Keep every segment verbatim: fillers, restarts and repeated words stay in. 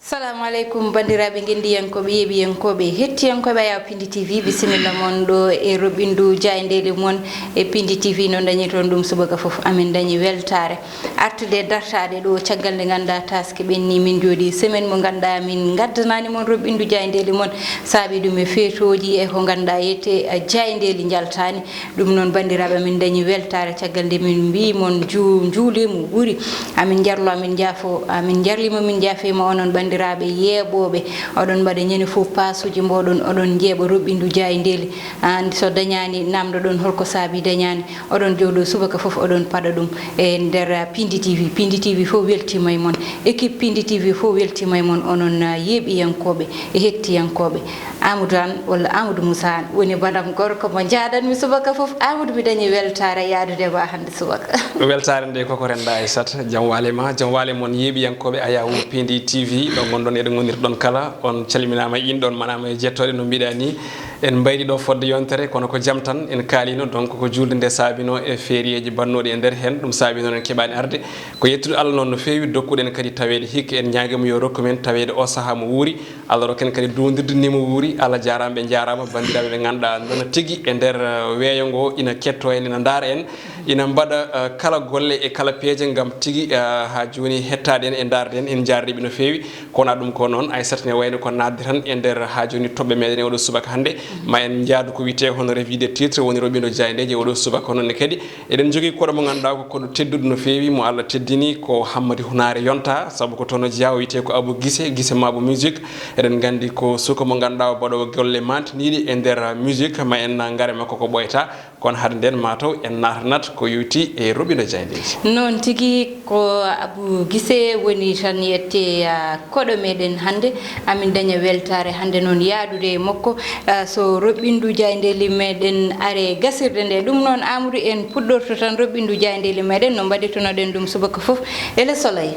Salamu aleykum, banndiraaɓe ngenndiyankooɓe, yeeɓiyankooɓe, hettiyankooɓe Ayaw Pindi T V, bisimilla mon ɗo e roɓɓindu jaayndeeli mon e Pindi T V. No dañirton ɗum subaka fof, amin dañi weltaare artude dartaade ɗo caggal nde ngannduɗaa taaske ɓenni, min njooɗi semaine mo ngannduɗaa min ngaddanaani mon roɓɓindu jaayndeeli mon, saabi ɗum e feetooji e ko ngannduɗaa yette jaayndeeli njaltaani. Ɗum noon, banndiraaɓe, amin dañi weltaare caggal nde min mbii mon ju-, njuuliima wuuri. Amin njarlo, amin njaafo, amin njarliima, min njaafeema onon banndiraaɓe yeeɓooɓe. Oɗon mbaɗa ñande fof paasuuji mboɗon, oɗon njeeɓa roɓɓindu jaayndeeli. Aan so dañaani, namdoɗon holko saabi dañaani. Oɗon jooɗo subaka fof, oɗon paɗa ɗum e nder Pindi T V. Pindi T V fof weltiima e mon. Équipe Pindi T V fof weltiima e mon, onon, ah, yeeɓiyankooɓe e hettiyankooɓe. Amadou Anne walla Amadou Moussa Anne woni banam gorko mo njaadanmi subaka fof. Amadou, mi dañi weltaare yaadude ma hannde subaka. Weltaare nde koko rennda, Aissata. Jam waale ma, jam waale mon yeeɓiyankooɓe Ayaw Pindi T V, ɗo ngonɗon, eɗen ngonirɗon kala. On calminaama, inɗon manaama e jettooɗe, no mbiɗa ni. En mbayri ɗo fodde yontere, kono ko jam tan en kaalino. Donc, ko juulde nde saabino e feeriyeeji bannooɗi e nder heen. Ɗum saabi noon en keɓaani arde. Ko yettude Allah noon no feewi, dokkuɗen kadi taweede hikka. En ñaagiima yo rokku men taweede o sahaa mo wuuri. Allah rokken kadi duwondirde ni mo wuuri. Allah jaaraama, ɓe njaaraama, banndiraaɓe ɓe ngannduɗaa nana tigi e nder, eh, weeyo ngo, ina kettoo en, ina ndaara en, ina mbaɗa, eh, kala golle e kala peeje ngam tigi, eh, haa jooni hettaade en e ndaarde en. En njaarniiɓe no feewi. Kono ɗum ko noon, Aissata, ne wayno ko naatde tan e nder haa jooni toɓɓe meɗen e oɗo subaka hannde. Ma en njaadu ko wiyetee hono revue de titre woni roɓɓindo jaayndeeji e oɗo subaka. Hono ne kadi eɗen njogii koɗo mo ngannduɗaa ko koɗo tedduɗo no feewi, mo Allah teddini, ko Hammadi Hunaare yonta, sabu ko toon o jeyaa, o wiyetee ko Abou Guissé, Guissé Mabo Musique. Eɗen nganndi ko suka mo ngannduɗaa o baɗoowo golle mantiniiɗe e nder musique, ma en ngare makko ko ɓooyata. Kono hade nden mataw en natanat ko yowiti e roɓɓindo jaayndeeji. Noon tigi, ko Abou Guissé woni tan yette, ah, koɗo meɗen hannde. Amin daña weltaare hannde noon yaadude e makko. Ah, so roɓɓindu jaayndeeli meɗen are gasirde nde, ɗum noon Amadou, en puɗɗorto tan roɓɓindu jaayndeeli meɗen no mbaɗirtunoɗen ɗum subaka fof e Le Soleil.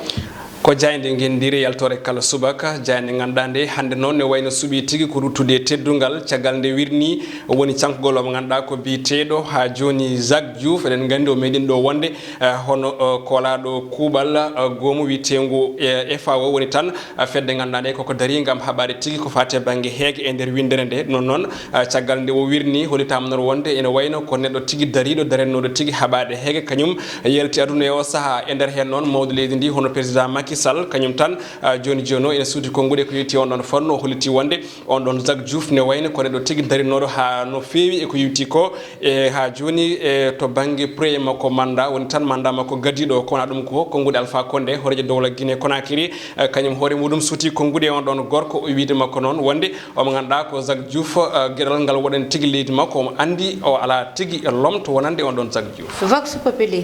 Ko jaaynde ngenndiire yaltoore kala subaka, jaaynde ngannduɗaa nde hannde noon ne wayno suɓii tigi ko ruttude e teddungal, caggal nde wirnii woni cankugol o mo ngannduɗaa ko biyeteeɗo haa jooni Jacques Diouf. Eɗen nganndi o meeɗiino ɗo wonde, eh, hono, eh, koolaaɗo kuuɓal, eh, goomu wiyeteengu, eh, F A O woni tan, eh, fedde ngannduɗaa nde koko darii ngam haɓaade tigi ko faati e bannge heege e nder winndere nde. Ɗum noon, noon, eh, caggal nde o wirnii, hollitaama noon wonde ene wayno ko neɗɗo tigi dariiɗo, darannooɗo tigi haɓaade heege, kañum yalti aduna e o sahaa. E nder heen noon, mawɗo leydi ndi hono président Macky Sall, kañum tan, ah, jooni jooni o ene suuti konnguɗi ko yowiti on ɗon fannu. O holliti wonde on ɗon Jacques Diouf ne wayno ko neɗɗo tigi darinooɗo haa no feewi e ko yowiti ko, e haa jooni, e to bannge projet makko mandat, woni tan mandat makko gadiiɗo o, kono ɗum ko konnguɗi Alpha Condé, hooreejo dowla Guinée Conakry, eh, kañum hoore muɗum suuti konnguɗi e on ɗon gorko. O wiide makko noon wonde omo ngannduɗaa ko Jacques Diouf, eh, geɗal ngal waɗani tigi leydi makko, omo anndi o alaa tigi e lomto wonande on ɗon Jacques Diouf. Vox Populi.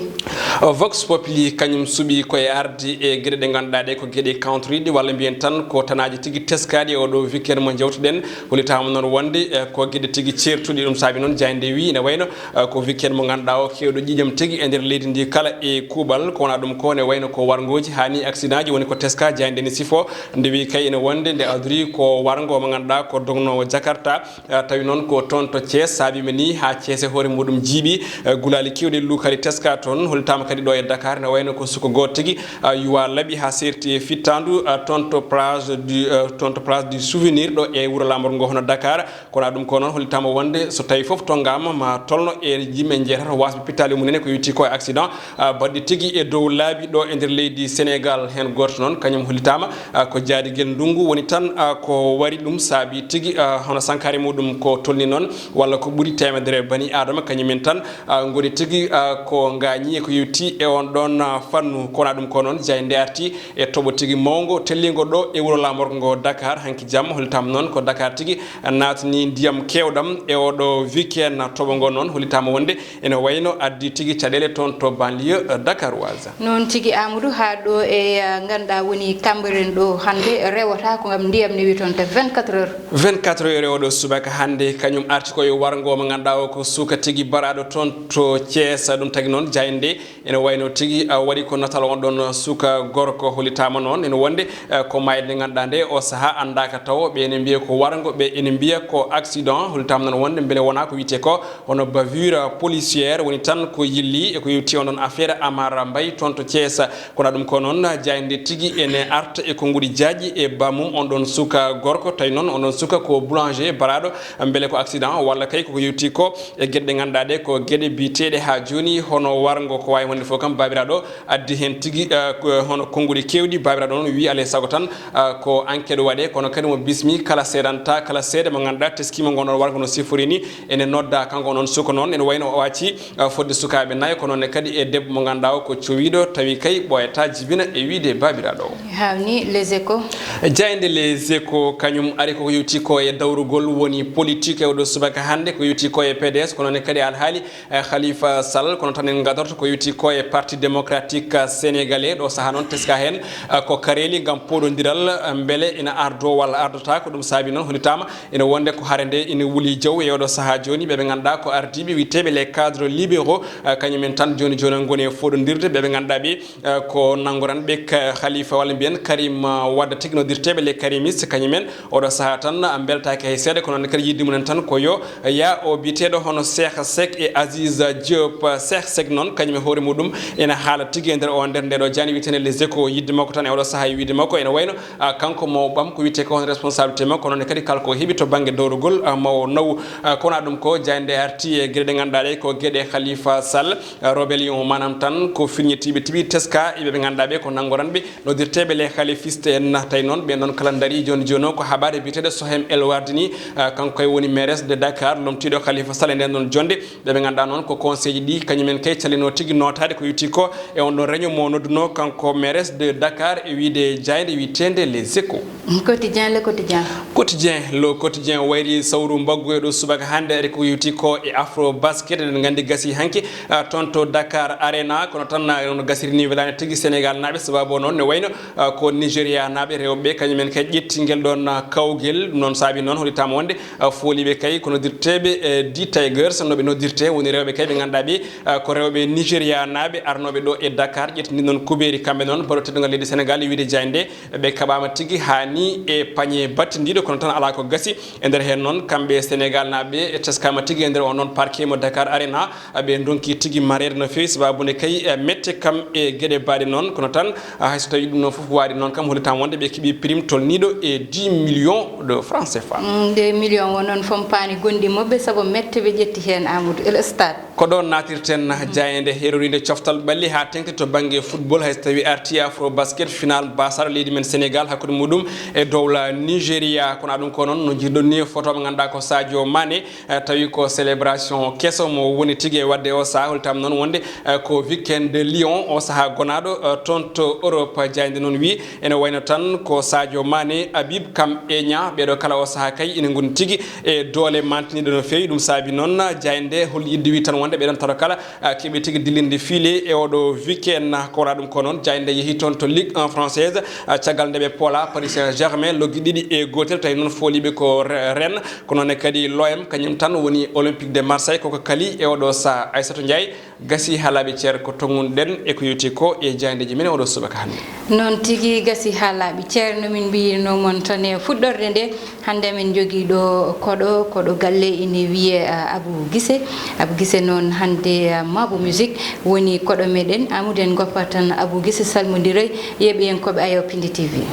Vox Populi kañum suɓii ko e arde e geɗe ɗe ngannduɗaa ɗe ko geɗe kawtoriiɗe, walla mbiyen tan ko tanaaji tigi teskaaɗi e oɗo weekend mo njewtuɗen. Hollitaama noon wonde, eh, ko geɗe tigi ceertuɗi. Ɗum saabi noon jaaynde wi ene wayno, eh, ko weekend mo ngannduɗaa o keewɗo ƴiiƴam tigi e nder leydi ndi kala e kuuɓal. Ko wona ɗum ko ne wayno ko warngooji haa ni accident ji woni ko teska, jaaynde ne sifo. Nde wi kay ene wonde nde adori ko warngo mo ngannduɗaa ko dognoowo Jakarta. Eh, tawi noon ko toon to Thiès, saabiima ni haa Thiès e hoore muɗum jiiɓi. Eh, gulaali keewɗi e luukaali teska toon. Hollitaama kadi ɗo e Dakar, ne wayno ko suka gooto tigi, eh, yuwa laaɓi haa seerti e fittaandu, eh, toon to place du, eh, toon to place du souvenir ɗo e wuro laamorgo ngo hono Dakar. Kono ɗum ko noon, hollitaama wonde so tawi fof tonngaama ma tolno e yimɓe njeetato waasɓe pittaali mum en ko yowiti ko e accident, ah, baɗɗi tigi e dow laabi ɗo e nder leydi Sénégal. Heen gooto noon, kañum hollitaama, ah, ko Jaadigel Ndungu woni tan, ah, ko wari ɗum saabi tigi, ah, hono sankaare muɗum ko tolni noon, walla ko ɓuri teemedere bani Aadama, kañum en tan, ah, ngoni tigi, ah, ko ngaañi e ko yowiti e on ɗon, ah, fannu. Kono ɗum ko noon, jaaynde arti e toɓo tigi mawngo tellingo ɗo e wuro laamorgo ngo Dakar. Hanki jamma, hollitaama noon ko Dakar tigi naatni ndiyam keewɗam e oɗo weekend. Toɓo ngo noon hollitaama wonde ene wayno addi tigi caɗeele toon to banlieue dakaroise. Noon tigi, Amadou, haa ɗo e, ah, ngannduɗaa woni Cambérène ɗo hannde rewata ko ngam ndiyam ne wi toon te vingt-quatre heures. Vingt-quatre heures e oɗo subaka hannde, kañum arti ko e warngo mo ngannduɗaa o ko suka tigi baraaɗo toon to Thiès. Ɗum tagi noon jaaynde ene wayno tigi, ah, waɗi ko natal on ɗon suka gorko. Ko hollitaama noon ene wonde, eh, ko maayde nde ngannduɗaa nde o sahaa anndaaka taw, ɓe ene mbiya ko warngo, ɓe ene mbiya ko accident. Hollitaama noon wonde mbele wonaa ko wiyetee ko hono bavure policière, woni tan ko yilli e ko yowti on ɗon affaire Amara Mbaye toon to Thiès. Kono ɗum ko noon, jaaynde tigi ene arta e konnguɗi jaajɗi e bammum on ɗon suka gorko, tawi noon on ɗon suka ko boulanger baraaɗo, mbele ko accident walla kay koko yowti ko e geɗe ɗe ngannduɗaa ɗe ko geɗe biyeteeɗe haa jooni hono warngo. Ko waawi wonde fof kam, baabiraaɗo addi heen tigi, eh, ko hono konnguɗi keewɗi. Baabiraaɗo noon wii alaa e sago tan, eh, ko enquête waɗee, kono kadi mo bismi kala seedanta, kala seede mo ngannduɗaa teskiima ngon ɗon warngo no sifori ni, ene nodda kanko noon suka noon, ene wayno o acci, eh, fodde sukaaɓe nayo, kono ne kadi e debbo mo ngannduɗaa o ko cowiiɗo, tawi kay ɓooyataa jibina e wiyde baabiraaɗo o. Hawni Les Échos. Jaaynde Les Échos kañum ari koko yowti ko e dawrugol woni politique e oɗo subaka hannde, ko yowti ko e P D S, kono ne kadi alhaali eh, Khalifa Sall, kono tan en ngadorto ko yowti ko e Parti Démocratique Sénégalais. Ɗo sahaa noon teska heen, eh, ko kareeli ngam pooɗondiral, eh, mbele ina ardo walla ardota. Ko ɗum saabi noon hollitaama ina wonde ko hare nde ina wuli jaw e oɗo sahaa jooni. Ɓe ɓe ngannduɗaa ko ardiiɓe wiyeteeɓe les cadres libéraux, eh, kañum en tan jooni jooni ngoni e fooɗondirde. Ɓe ɓe ngannduɗaa ɓe, eh, ko nanngoranɓe Ka-, Khalifa walla mbiyen Karim, eh, Wade tigi noddirteeɓe les karimistes, kañum en oɗo sahaa tan mbeltaaki hay seeɗa, kono noon kadi yiɗde mumen tan ko yo yaa o biyeteeɗo hono Cheikh Seck e Aziz Diop. Cheikh Seck noon, kañum e hoore muɗum ena haala tigi e nder o, nder nde ɗo jaaynde wiyeteende Les Échos. Yiɗde makko tan e oɗo sahaa e wiyde makko ene wayno, ah, kanko mo ɓam ko wiyetee ko hono responsabilité makko, kono noon kadi kala ko heɓi to bannge dowrugol, ah, mo naw. Ah, kono ɗum ko jaaynde arti e geɗe ɗe ngannduɗaa ɗe ko geɗe Khalifa Sall, ah, rébellion, maanaam tan ko firñitiiɓe tiɓi teska e ɓe ɓe ngannduɗaa ɓe ko nanngoranɓe noddirteeɓe les khalifistes en. Tawi noon ɓeen ɗoon kala ndarii jooni jooni o ko habaare biyeteeɗo Soham El Wardini, ah, kanko kay woni mairesse de Dakar, lomtiiɗo Khalifa Sall e ndeen ɗoon jonnde. Ɓe ɓe ngannduɗaa noon ko conseil ji ɗi, kañum en kay callinoo tigi nootaade ko yowti ko e on ɗoon réunion mo noddunoo kanko mairesse de Dakar e wiyde jaaynde wiyeteende Les Échos. Quotidien, Le Quotidien. Quotidien, Le Quotidien wayri sawru mbaggu e ɗo subaka hannde ari ko yowti ko e Afro Basket. Eɗen nganndi gasi hanki, ah, toon to Dakar Arena, kono tan, ah, no gasiri ni welaani tigi Sénégal naaɓe, sababu o noon ne wayno, ah, ko Nigeria naaɓe rewɓe, kañum en kay ƴetti ngel ɗoon, ah, kawgel. Ɗum noon saabi noon hollitaama wonde, ah, fooliiɓe kay ko noddirteeɓe, eh, D Tigers, no ɓe noddirtee, woni rewɓe kay ɓe ngannduɗaa ɓe, ah, ko rewɓe Nigeria naaɓe arnooɓe ɗo e Dakar, ƴettindi noon kubeeri kamɓe noon, baɗo teddungal leydi Sénégal e wiyde jaaynde. Ɓe kaɓaama tigi haa ni e pañe battindiiɗo, kono tan alaa ko gasi. E nder heen noon, kamɓe Sénégal naaɓe teskaama tigi e nder on noon parquet mo Dakar Arena, ɓe ndonki tigi mareede no feewi, sababu nde kay, eh, mette kam e geɗe baaɗe noon, kono tan, ah, hay so tawii ɗum noon fof waɗi noon kam, hollitaama wonde ɓe keɓi prime tolniiɗo e dix millions de francs C F A. Mm, nde million o noon fompaani gonɗi moɓɓe, sabu mette ɓe ƴetti heen, Amadou, e stade. Ko ɗoon naatirten jaaynde heroriinde coftal ɓalli haa teŋti to bannge football, hay so tawii arti Afro Basket final baasaaɗo leydi men Sénégal hakkunde muɗum e dowla Nigeria. Kono ɗum ko noon no njiɗɗon ni, photo mo ngannduɗaa ko Sadio Mané, eh, tawi ko célébration keso mo woni tigi e waɗde o sahaa, hollitaama noon wonde, eh, ko weekend de Lyon o sahaa gonaaɗo, eh, toon to Europe. Jaaynde noon wi ene wayno tan ko Sadio Mané, Habib kam e Niang, ɓeeɗo kala o sahaa kay ina ngoni tigi e doole mantiniiɗe no feewi. Ɗum saabi noon jaaynde hol yiɗde wi tan wonde ɓeɗon tato kala, ah, keɓe tigi dillinde fiile e oɗo weekend. Ko wona ɗum ko noon, jaaynde yehi toon to Ligue un française, ah, caggal nde ɓe poola Paris Saint-Germain loggi ɗiɗi e gootel, tawi noon fooliiɓe ko Re-, Rennes, ko noon ne kadi l'O M kañum tan woni Olympique de Marseille, koko kali e oɗo sahaa. Aissatou Ndiaye, gasi haa laaɓi cer ko tonngunɗen e ko yowti ko e jaayndeeji men oɗo subaka hannde. Noon tigi gasi haa laaɓi cer, no min mbiyirnoo mon tan e fuɗɗorde nde. Hannde amin njogii ɗo koɗo, koɗo galle ine wiyee, ah, Abou Guissé. Abou Guissé noon hannde, ah, Mabo Musique woni koɗo meɗen. Amadou, en ngoppat tan Abou Guissé salmondiroy, yeeɓiyankooɓe Ayo Pindi T V.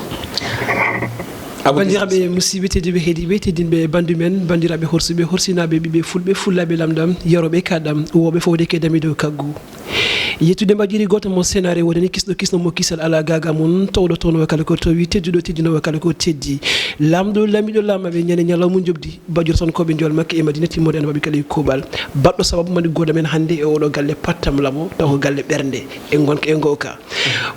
Abou Guissé. Banndiraaɓe musidɓe tedduɓe heediiɓe, teddinɓe banndu men, banndiraaɓe horsuɓe, horsinaaɓe, ɓiɓɓe fulɓe, fullaaɓe lamɗam, yarooɓe kaɗɗam, wooɓe fowde ke damiɗo kaggu. Yettude mbajiri gooto mo senaare wonani kisɗo kisno mo kisal alaa gaaga mum, towɗo townowo kala ko towi, tedduɗo teddinowo kala ko teddi. Laamɗo laamiɗo laamaaɓe ñande ñalawma njoɓdi, bajor tan ko ɓe njool makko e Madina timmorde en waɓi kala e kuuɓal. Baɗɗo sababu mani gooto men hannde e oɗo galle pattam lamo, taw ko galle ɓernde e ngonka e ngooka.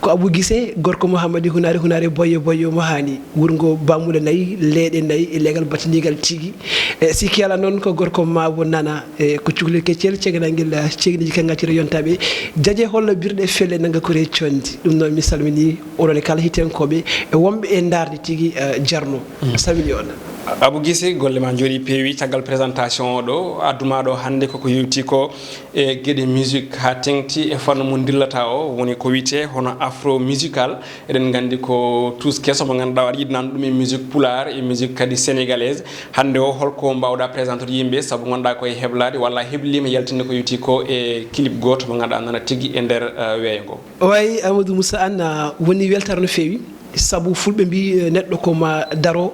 Ko Abou Guissé, gorko Mouhamadi Hunaare, Hunaare boyyo boyyo mo haani. Wurngo bammuɗe nayi, leeɗe nayi e leegal battindigal tigi. E sikki alaa noon ko gorko Mabo Nana. E ko cukalel keccel, ceŋanangel, eh, ceŋɗiji kaŋŋatiro yontaaɓe. Jaje holla birɗe felle nannga kore conndi. Ɗum noon mi salmini oɗon e kala hitenkooɓe e wonɓe e ndaarde tigi, eh, Jarno. Mm. Salmini on. Abou Guissé, golle ma njooɗi peewi. Caggal présentation o ɗo, adduma ɗo hannde koko yewti ko e geɗe musique haa teŋti e fannu mo dillata o, woni ko wiyetee hono afro musical. Eɗen nganndi ko tuus keso mo ngannduɗaa aɗa yiɗi nande ɗum e musique pulaar e musique kadi sénégalaise. Hannde o, holko mbaawɗaa présentorde yimɓe, sabu ngonɗaa ko e heblaade walla a heblima yaltinde ko yewti ko e clip gooto mo ngannduɗaa nana tigi e nder, eh, weeyo ngo? Way, Amadou Moussa Anne, ah, woni weltaare no feewi, sabu fulɓe mbi, eh, neɗɗo ko ma daro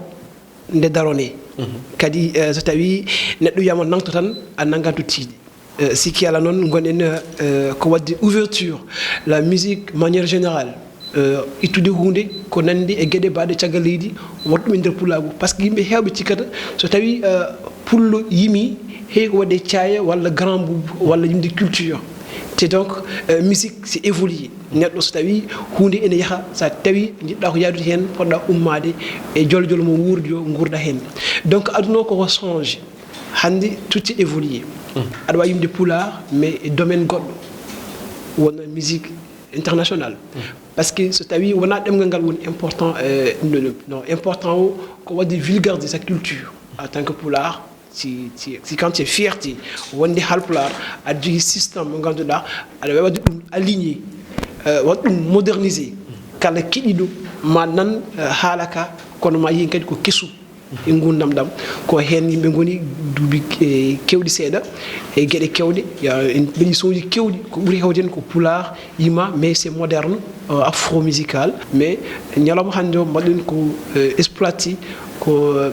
nde daronee. Mhm. Kadi, eh, so tawi neɗɗo wiyama nangto tan, a nangan to tiiɗi. Eh, sikki ala noon, ngonɗen, eh, ko waɗde ouverture, la musique manière générale, eh, ittude huunde ko nanndi e geɗe mbaɗe caggal leydi, waɗa ɗum e nder pulaagu. Par ce que yimɓe heewɓe cikkata, so tawi, eh, pullo yimi, heewi ko waɗde caaya walla grand boubou walla yimde culture. Te donc, eh, musique, c'est évolué. Neɗɗo so tawi huunde ene yaha, so tawi njiɗɗa ko yaadude heen, poɗɗa ummaade e jolo jolo mo wuurdi o, nguurda heen. Donc, aduna o koko change. Hannde, tout est évolué. Mm. Aɗa waawi yimde pulaar, mais e domaine goɗɗo, wona musique internationale. Mm. Par ce que so tawi wonaa ɗemngal ngal woni important, euh, no, no, no, important o ko waɗde vulgariser sa culture en tant que pulaar, si, si, si quand c'est fierté, wonde haalpulaar, aɗa jogii système mo ngannduɗaa, aɗa waawi waɗde ɗum aligné, euh, waɗde ɗum modernisé. Kala keɗiiɗo ma nan, euh, haala ka, kono ma yiyen kadi ko kesu. E nguurndam ɗam. Ko heen yimɓe ngoni duuɓi, eh, keewɗi seeɗa, e geɗe keewɗe. Ya, en mbaɗi soñji keewɗi, ko ɓuri heewde heen ko pulaar, yima, mais c'est moderne, euh, afro musical. Mais ñalawma hannde o mbaɗen ko, euh, exploité ko, euh,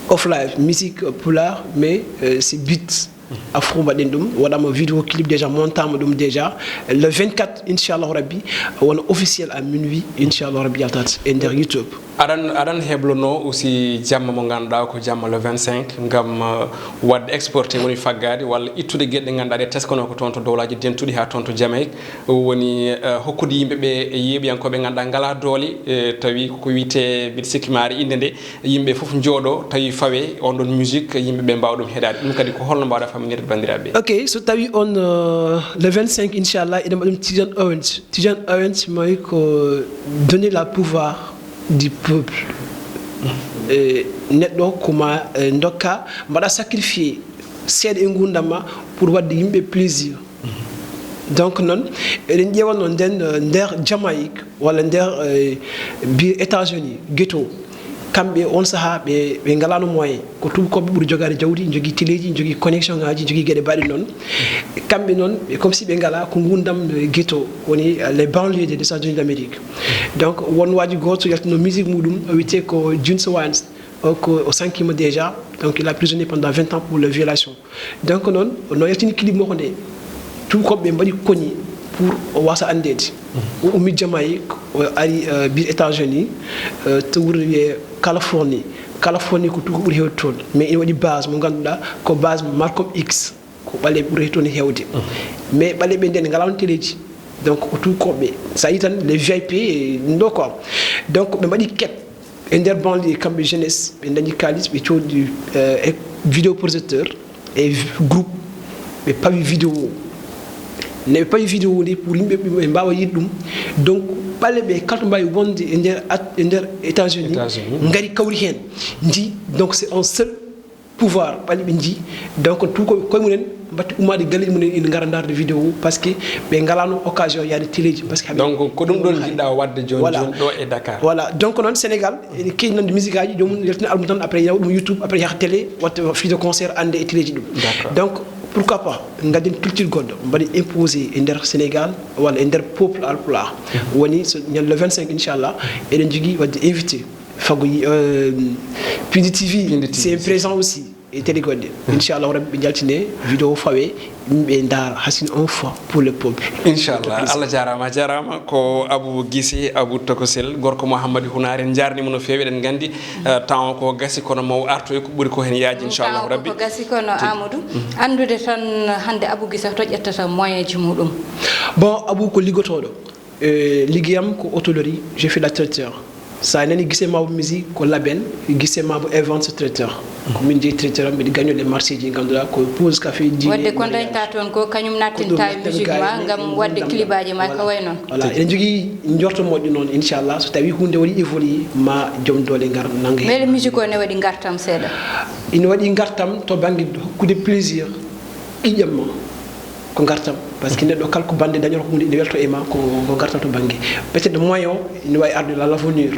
off live, musique, euh, pulaar, mais, euh, c'est beat. Afro mbaɗen ɗum, waɗama vidéo clip déjà, montama ɗum déjà. Le vingt-quatre, inchallahu rabbi, wona officiel à minuit, inchallahu rabbi, yaltat e nder YouTube. Aɗan, aɗan heblono aussi jamma mo ngannduɗaa ko jamma le vingt-cinq, ngam, uh, waɗde exporté, woni faggaade walla ittude geɗe ɗe ngannduɗaa ɗe teskano ko toon to Dowlaaji Dentuɗi haa toon to Jamaïque, woni, uh, hokkude yimɓe ɓe e yeeɓiyankooɓe ngannduɗaa ngalaa doole, eh, tawi koko wiyetee, mbiɗa sikki maare innde nde, yimɓe fof njooɗo, tawi fawe on ɗon musique, yimɓe ɓe mbaawa ɗum heɗaade. Ɗum kadi ko holno mbaawɗaa famminirde banndiraaɓe ɓe? Ok, so tawi on, euh, le vingt-cinq, inchallah, eɗen mbaɗa ɗum Tidiane Owens. Tidiane Owens mawi ko donner la pouvoir du peuple. Eh, neɗɗo ko ma, eh, ndokka, mbaɗa sacrifié seeɗa e nguurndam ma pour waɗde yimɓe plaisir. Donc noon, eɗen ƴeewa noon nden, eh, nder Jamaïque walla nder, eh, biir États-Unis, ghetto, kamɓe on sahaa ɓe, ɓe ngalaano moyen. Ko tuubakooɓe ɓuri jogaade jawdi, jogii teleeji, jogii connexion ngaaji, jogii geɗe mbaɗe noon. Kamɓe noon, ɓe comme si ɓe ngalaa ko nguurndam, eh, ghetto, woni, eh, les banlieues des États-Unis d'Amérique. Donc won waaji gooto yaltino musique muɗum, o wiyetee ko Juice Wines, o ko, o sankiima déjà, donc il a prisonnier pendant vingt ans pour les violations. Donc noon, no yaltini clip makko nde, tuubakooɓe ɓe mbaɗi koñi pour o wasa anndeede. O ummi Jamaïque, o ari, euh, biir États-Unis, euh, to wuro wiyee Californie. Californie ko tuuba ɓuri heewde toon, mais ina waɗi base mo ngannduɗaa ko base Malcolm X, ko ɓaleeɓe ɓuri toon heewde. Mais ɓaleeɓe nden ngalaano teleeji. Donc ko tuubakooɓe, so a yii tan les V I P, eh, ɗum ɗo quoi. Donc ɓe mbaɗi quête e nder banlieue, kamɓe jeunesse, ɓe dañi kaalis, ɓe coodi, eh, e vidéo projecteur e groupe, ɓe pawi vidéo o. Nde ɓe pawi vidéo o nde pour yimɓe ɓe mbaawa yiide ɗum. Donc ɓaleeɓe kala to mbaawi wonde e nder at-, e nder États-Unis, États-Unis, ngari kawri heen, nji. Donc c'est un seul pouvoir, ɓaleeɓe nji. Donc tuubakooɓe koye mumen mbatti ummaade galleeji mumen ina ngara ndaarde vidéo o, par ce que ɓe ngalaano occasion yaade teleeji, par ce que donc ko ɗum ɗon njiɗɗaa waɗde jooni, voilà, jooni ɗo e Dakar. Voilà, donc noon Sénégal ene keewi nande musique aji, joomum yaltina album tan, après yaha ɗum YouTube, après yaha télé, watta fiide concert, annde e teleeji ɗum. D'accord. Donc pourquoi pas ngadden culture goɗɗo, mbaɗen imposé e nder Sénégal walla e nder peuple haalpulaar. Mhm. Woni so ñande le vingt-cinq, inchallah, eɗen njogii waɗde invité. Fago yi, euh, Pindi T V, Pindi T V, c'est présent aussi e télé goɗɗe. Inchallahu rabbi, ɓe njaltine vidéo fawe, yimɓe ndaara, hasina un fois pour le peuple. Inchallah. Allah jaaraama, a jaaraama. Ko Abou Guissé, Abou Tokosel, gorko Mouhamadou Hunaare, en njaarniima no feewi. Eɗen nganndi, euh, temps o ko gasi, kono mo artoy ko ɓuri ko heen yaaji, inchallahu rabbi. Temps o ko gasi, kono Amadou, anndude tan hannde Abou Guissé to ƴettata moyen ji muɗum? Bon, Abou ko liggotooɗo. Eh, liggeyam ko hôtellerie, je fais la traiteur. So a nani Gise Mabo Music ko label, Gise Mabo Events traiteur. Ko min jeyi traiteur am, mbiɗa gaño les marché ji, ngannduɗaa ko pause café ji. Wadde ko dañta toon ko kañum nattinta e musique ma ngam wadde clip aji ma ko way noon. Voilà, eɗen jogii njorto moƴƴo noon, inchallah, so tawi hunde waɗi évolué, ma joom doole ngar nanga heen. Mbele musique o ne waɗi ngartam seeɗa? Ina waɗi ngartam to bannge hokkude plaisir ƴiƴam ma. Ko ngartam, parce que neɗɗo kala ko bannde dañata ko hunde ina welto e ma, ko, ko ngartam to bannge. Peut-être moyen o ina wawi arde la l'avenir,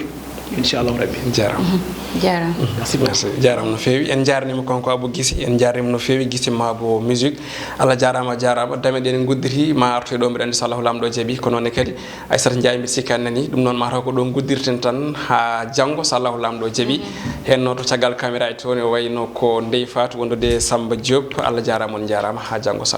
inchallahu rabbi. Jarama. Jarama. Merci beaucoup. Merci. Jarama no feewi. En jarnima kanko Abou Gise, en jarnima no feewi Gise Mabo Music. Allah jarama, jarama. Dame ɗen gudditi ma artoy ɗo, mbiɗa andi so Allahu lamɗo jaaɓi. Ko noon kadi Aissata Ndiaye, mbiɗa sikki a nani ɗum. Noon mataw ko ɗo guddirten tan ha janngo so Allahu lamɗo jaaɓi. Henno to caggal caméra e toon o wayno ko Ndeye Fatou wondude Samba Diop. Allah jarama, on jarama, ha janngo so